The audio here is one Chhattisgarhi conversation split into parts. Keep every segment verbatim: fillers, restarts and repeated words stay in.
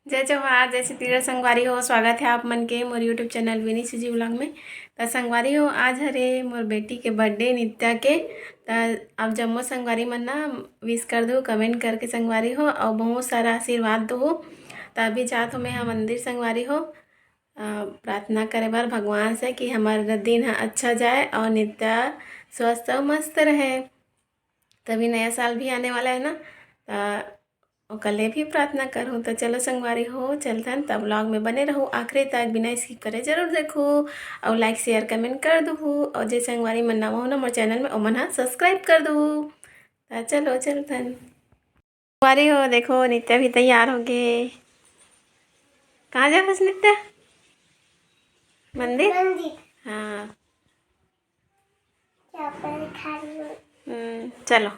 जय जोहार, जय छत्तीसगढ़ संगवारी हो। स्वागत है आप मन के मोर YouTube चैनल विनी सीजी व्लॉग में। त संगवारी हो, आज हरे मोर बेटी के बर्थडे नित्या के। त आप जम्मो संगवारी मन ना विश कर दो कमेंट करके संगवारी हो, और बहुत सारा आशीर्वाद दो। त अभी जात हो मैं हा मंदिर संगवारी हो, अ, प्रार्थना करे बर भगवान से कि हमारा दिन ह अच्छा जाए और नित्या स्वस्थ और मस्त रहे। तभी नया साल भी आने वाला है ना, त ओकर ले भी प्रार्थना करहूँ। त चलो संगवारी हो, चलथन। तब व्लॉग में बने रहू आखिरी तक, बिना स्किप करे जरूर देखू, और लाइक शेयर कमेंट कर दूहू, और जे संगवारी मन नवा हो ना मोर चैनल में, ओमन हा सब्सक्राइब कर दूहू। त चलो चलथन। संगवारी हो, देखो नित्या भी तैयार हो गए। कहाँ जाबस नित्या? मंदिर। हाँ। हम्म, चलो,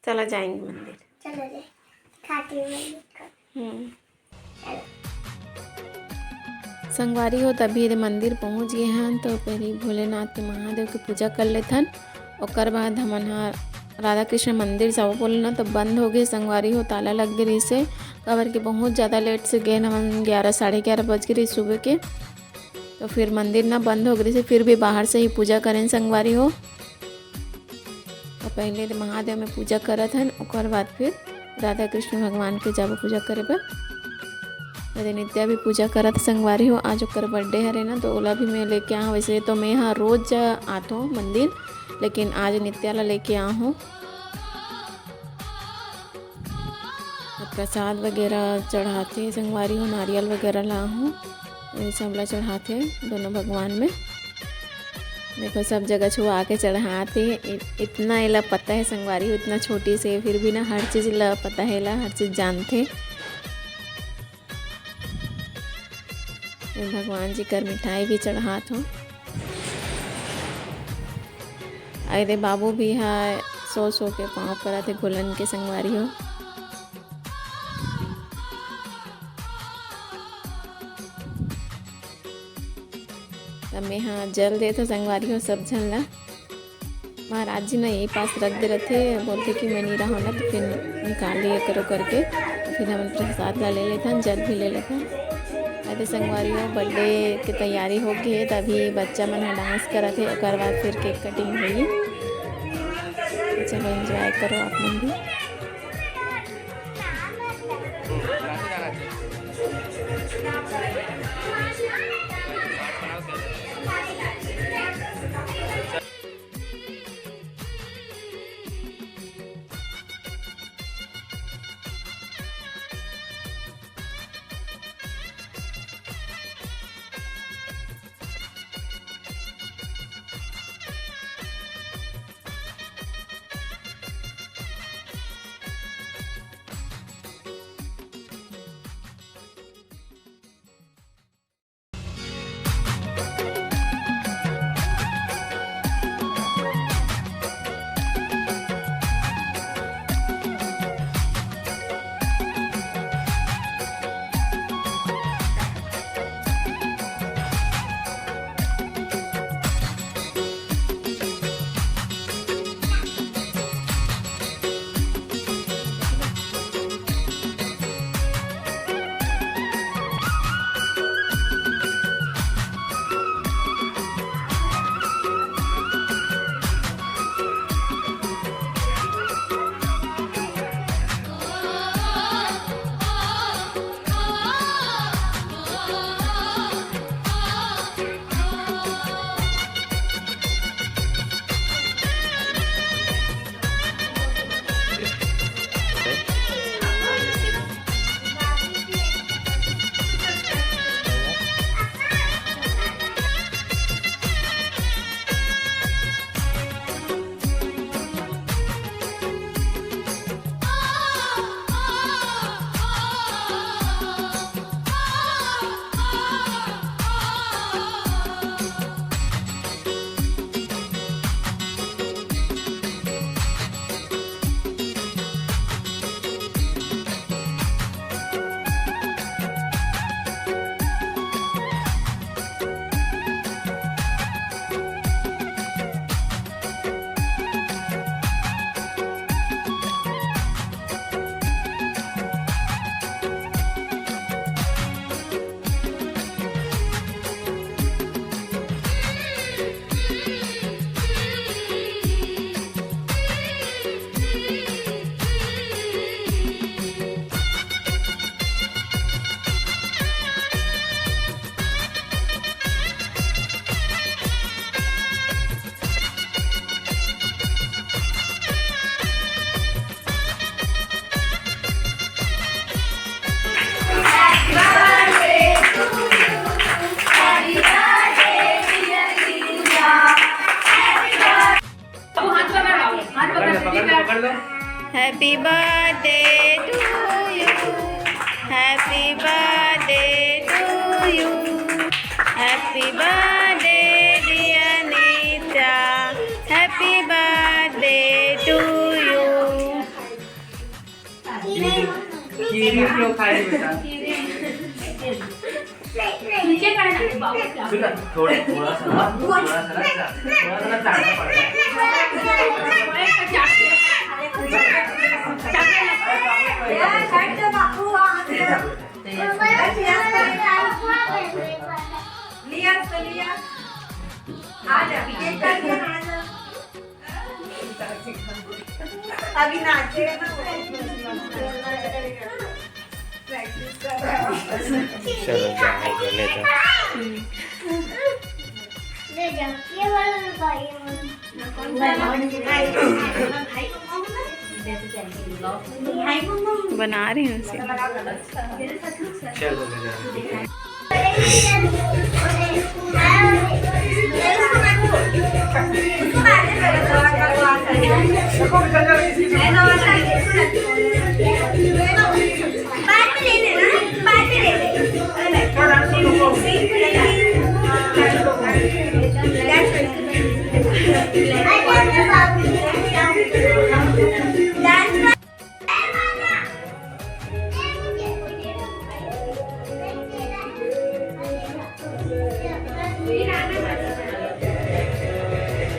चलो जाएंगे मंदिर। चलो ले, खाती हूँ मंदिर को। हम्म। संगवारी हो, तभी ये मंदिर पहुँच गए हन, तो पहले भोलेनाथ के, महादेव के पूजा कर लेथन। ओकर बाद हमन ह राधा कृष्ण मंदिर जाबो बोले ना, तो बंद हो गए संगवारी हो, ताला लग गए रहिसे, काबर कि बहुत ज़्यादा लेट से गए हमन, ग्यारह, साढ़े ग्यारह बज गए रहिस सुबह के। तो फिर मंदिर ना बंद हो गए रहिसे, फिर भी बाहर से ही पूजा करें संगवारी हो। तो पहले तो महादेव में पूजा करत हन, ओकर बाद फिर राधा कृष्ण भगवान के जाबो पूजा करे बर। अरे नित्या भी पूजा करत संगवारी हो, आज ओकर बर्थडे हरे ना, तो ओला भी मैं लेके आऊँ। वैसे तो मैं हा रोज आथों मंदिर, लेकिन आज नित्या ला लेके आहूँ। प्रसाद वगैरह चढ़ाथे संगवारी हो, नारियल वगैरह ला आहूँ, ये सब ला चढ़ाथे दोनों भगवान में। देखो, सब जगह छुआ के चढ़ाथे। इ-, इतना एला पता है संगवारी हो, इतना छोटी से, फिर भी ना हर चीज़ ला पता है, एला हर चीज़ जानथे। ये भगवान जी कर मिठाई भी चढ़ात हो। अरे बाबू भी है, सो सो के पाँव परत हे घुलन के संगवारी हो। त मैं हा जल देत हो संगवारी हो सब झन ला। महाराज जी ना यही पास रख दे रथे, बोलथे कि मैं नहीं रहूँ ना, तो फिर निकाल लिया करो करके। तो फिर हमन प्रसाद ला ले लेथन, जल भी ले लेथन। अरे संगवारी हो, बर्थडे के तैयारी हो गई है, तभी बच्चा मन ह डांस करत हे, ओकर बाद फिर केक कटिंग होई। तो चलो एंजॉय करो आप मन भी। पकड़ लो, पकड़ लो। Happy birthday to you, happy birthday to you, happy birthday dear Nitya, happy birthday to you। Kheri, Kheri क्यों खाई बेटा? नीचे बैठ के बाबू क्या? सुन ना, थोड़ा, थोड़ा सा ना, थोड़ा सा ना, थोड़ा सा ना चाटना पड़ता है। यार, बैठ जा बाबू, वहाँ पे। लिया तो लिया। आ जा, केक काट के आ जा। अभी नाचेगा ना। Practice कर रहा है। चलो, जाओ, ले जाओ। ले जाओ, ये वाला भी भाई है। बना रही हूँ उसे। चलो, ले जाओ।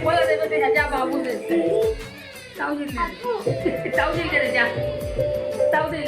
बोला दे तो तेरा जा बाबू दे। ताऊ जी ले। ताऊ जी ले जा। ताऊ जी ले।